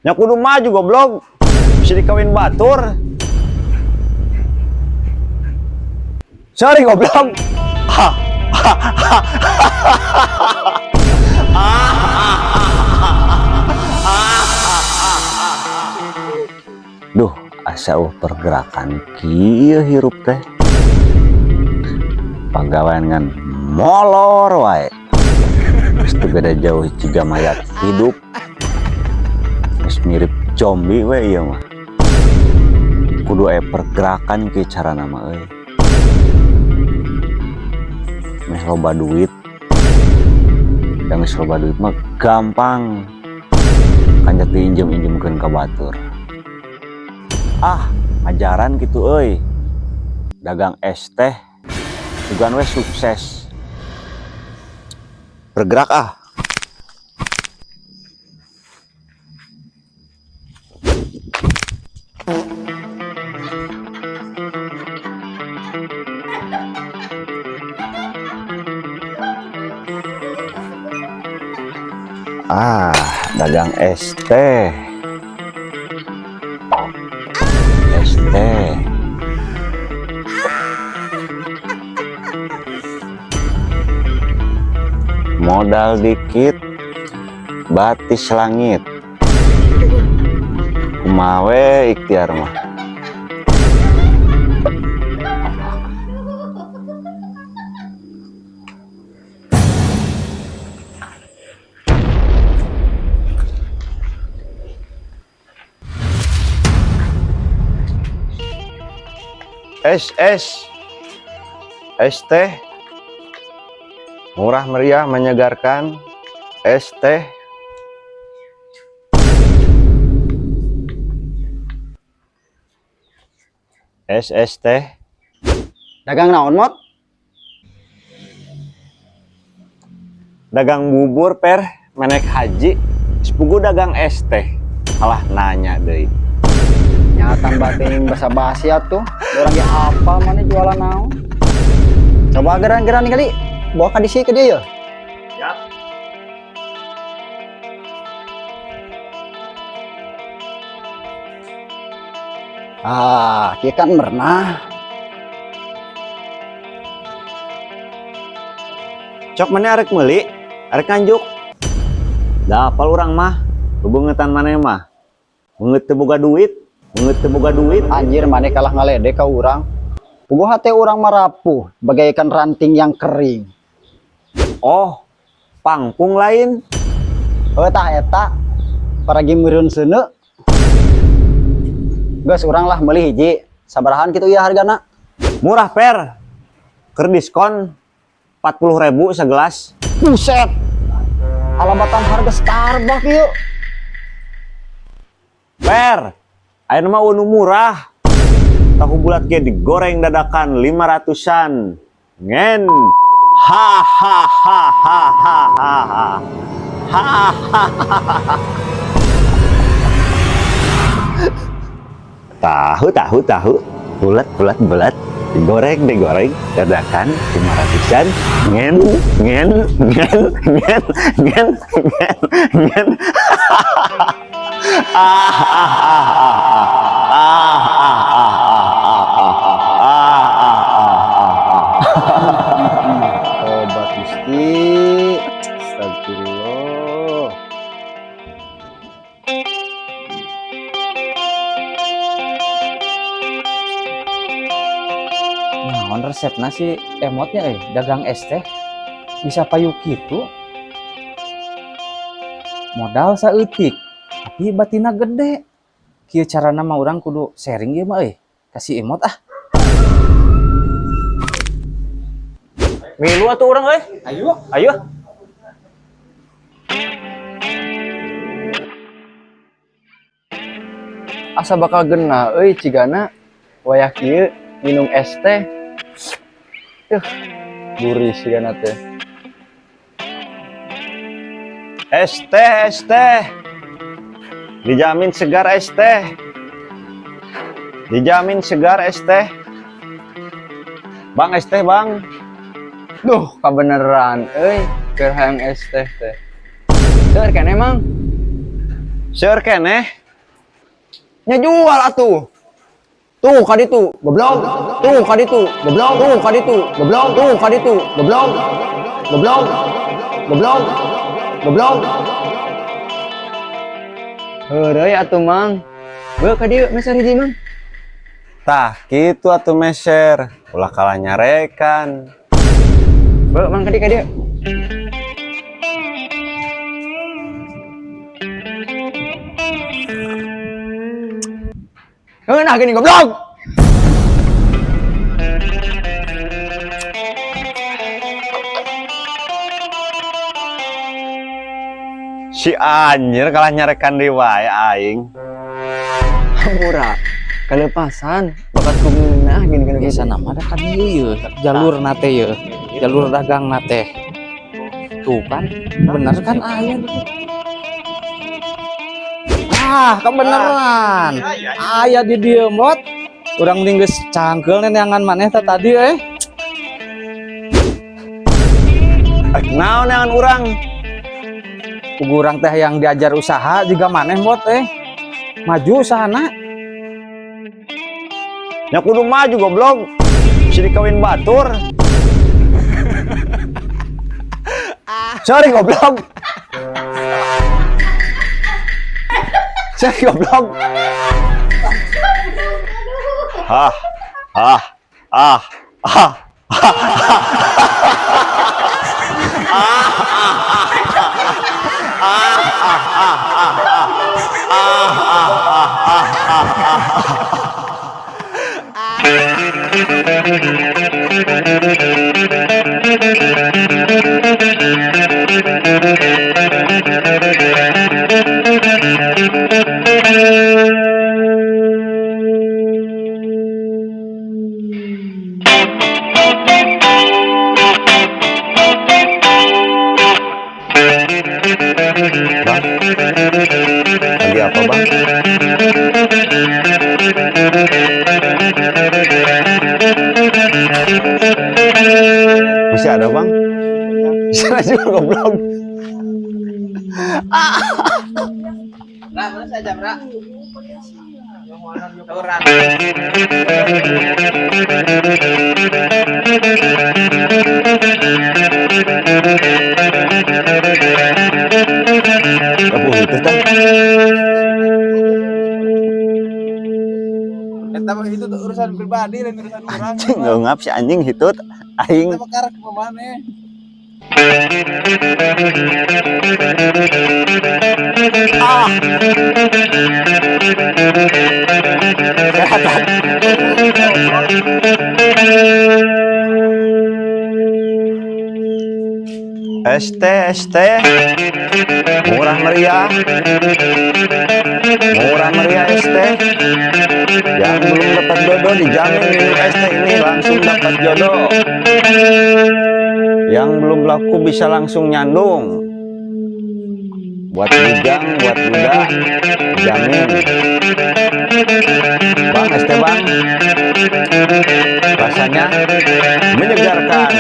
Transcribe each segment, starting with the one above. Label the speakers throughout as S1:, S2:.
S1: Nya kudu maju goblok. Bisa dikawin batur. Sorry goblok. Duh, asa eueuh pergerakan kieu hirup teh. Pagawean ngan molor wae. Geus teu beda jauh jiga mayat hidup. Geus mirip zombie we ieu mah. Kudu aya pergerakan kieu carana mah euy. Meh loba duit. Da geus loba duit mah gampang. Kanjat diinjem-injemkeun ka batur. Ah, ajaran gitu euy. Dagang es teh sugan we sukses. Bergerak ah. Ah, dagang es teh. Es teh. Modal dikit, batis langit. Kumaha we ikhtiar mah. Es, es, es teh, murah meriah menyegarkan, es teh. Es, es teh.
S2: Dagang naon, Mot?
S1: Dagang bubur, Per, menek haji, sepugu dagang es teh. Alah nanya deui.
S2: Nyata batin basa-basi atuh. Orang ge apa mana jualan naon? Coba geran-geran nih kali. Bawa ka disi ke dia ya.
S1: Siap.
S2: Ah, kieu kan merenah.
S1: Cok mana arek meuli? Arek nganjuk. Da apal urang mah? Bebeungetan maneh mah. Beungeut teu boga duit, beungeut teu boga duit.
S2: Anjir maneh kalah ngaledek ka urang. Puguh hate urang mah rapuh, bagaikan ranting yang kering.
S1: Oh, pangpung lain.
S2: Oh, tah eta paragi meureun seuneu. Geus urang lah meuli hiji. Sabarahan kitu ieu hargana?
S1: Murah, Per. Keur diskon 40.000 segelas.
S2: Buset. Alabatan harga Starbucks ieu.
S1: Per, ayeuna mah unu murah. Tahu bulat ge digoreng dadakan 500-an. Ngen. Ha ha ha ha ha ha ha. Ha ha ha ha. Tahu, tahu, tahu. Bulat, bulat, bulat. Digoreng, digoreng, dadakan 500-an. Ngen, ngen, ngen, ngen, ngen, ngen, ngen. Ah, ah, ah, ah, ah, ah, ah, ah, ah, ah, ah.
S2: Tobat Gusti. Astagfirullah.
S3: Naon resepna si emotnya dagang es teh bisa payu kitu. Modal saeutik tapi batina gede. Kieu carana mah urang kudu sharing ieu mah kasih emot ah.
S1: Milu atuh urang euy.
S3: Ayo.
S1: Ayo.
S4: Asa bakal genah euy cigana wayah kieu minum es teh. Gurih cigana teh.
S1: Es teh, es teh. Dijamin segar es teh. Dijamin segar es teh. Bang, es teh, Bang.
S4: Duh, kabeneran euy, keur hayang es teh teh. Seueur keneh, Mang.
S1: Seur keneh.
S4: Nya jual atuh. Tuh ka ditu, goblok. Tuh ka ditu, goblok. Tuh ka ditu, goblok. Tuh ka ditu, goblok. Goblok. Goblok. Goblok. Heureuy atuh, Mang. Beuh ka dieu meser hiji, Mang.
S1: Tah, kitu atuh meser. Ulah kalah nyarekan.
S4: Beuh, Mang, ka dieu ka dieu. Nah gini goblok.
S1: Si anjir kalah nyarekan deui wae aing.
S4: Hampura. Kalepasan bakat kumunah gini gini.
S3: Biasa nama ada kan ieu jalur nate ye, jalur dagang nate. Tuh kan, bener kan aya. Ah, kebeneran. Aya di dieu mot. Urang mending geus cangkeul neangan maneh teh tadi eh.
S1: Eh, naon neangan urang?
S3: Urang teh yang diajar usaha juga maneh mot eh. Maju usahana.
S1: Nya kudu maju goblok. Bisa dikawin batur. Sorry goblok. Sorry goblok. Ah, ah, ah, ah. Bang, lagi apa bang? Masih ada bang? Sana juga goblok. Aduh, itu teh.
S5: Eta mah itu tuh urusan pribadi lain urusan urang.
S1: Anjing ngap si anjing hitut aing.
S5: Eta mah karek maneh.
S1: Ah. ST ST murah meriah, murah meriah ST. Yang belum dapat jodoh dijamin minum ST ini langsung dapat jodoh. Yang belum laku bisa langsung nyandung. Buat bujang, buat muda, jamin. Bang, ST bang, rasanya menyegarkan.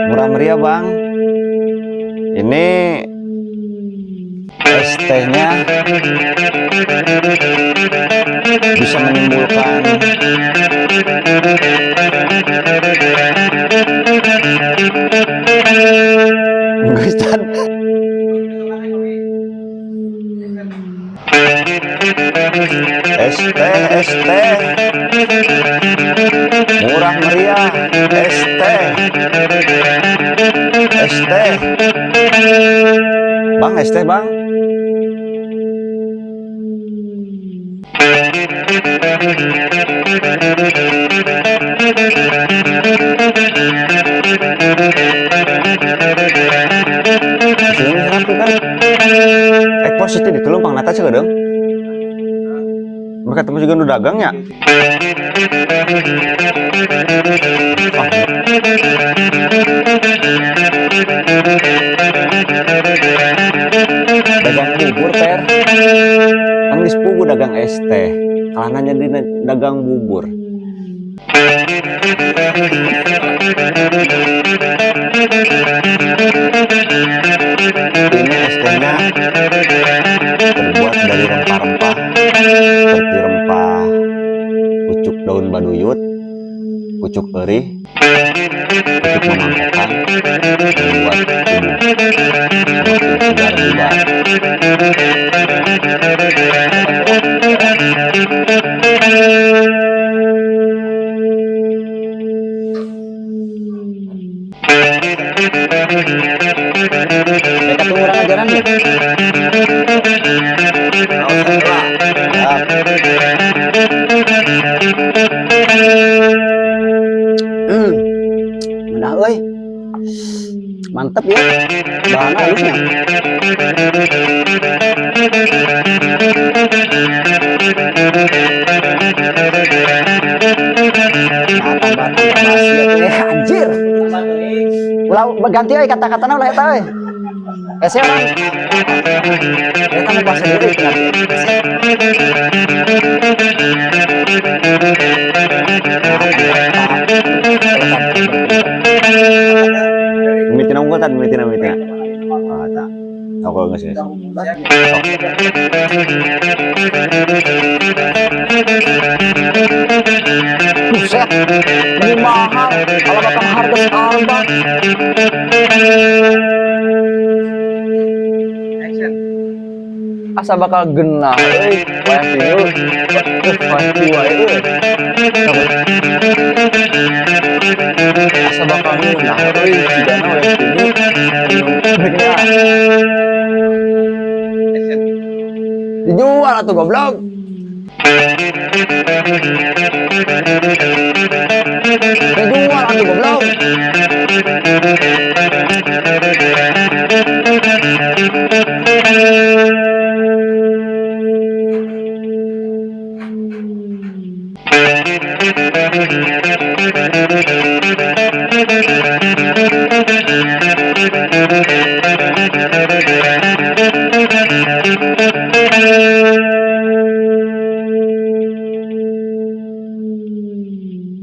S1: Murah meriah bang. Ini es tehnya bisa menimbulkan Guys, ST ST murah meriah ST ST bang, ST bang. Sini rapi kan? Eh, posisi di tulung pang nata dong. Mereka temu juga nu dagang ya. Ah. Dagang bubur per. Kan geus pugu dagang es teh. Kalah nanya di dagang bubur. Ini es tehnya Bahannya terbuat dari rempah-rempah seperti rempah pucuk daun baduyut, pucuk eurih, pucuk mamangkokan, membuat tubuh semakin segar bugar.
S2: Mereka tuh orang ajaran ya.
S1: Siap.
S2: Nah, euy. Mantep ya. Bahannya halusnya. Nah, tambah tambah basi atuh. Eh, anjir. Ulah ganti euy kata-katana, ulah eta euy. Hese urang. Eta mah bahasa deui ngerti. Hese. Nah,
S1: Mimitina unggul tan, mimitina, mimitina. Ah, tak. Aku nggak sih. Sok.
S2: Buset, ini mahal. Kalau batang harga searba.
S5: Action.
S4: Asa bakal genah euy, wayah kieu. Pasti wae euy. Asa bakal ngeunah euy, jigana wayah kieu. Genah.
S5: Action.
S4: Dijual atuh, goblok. Dijual atuh, goblok.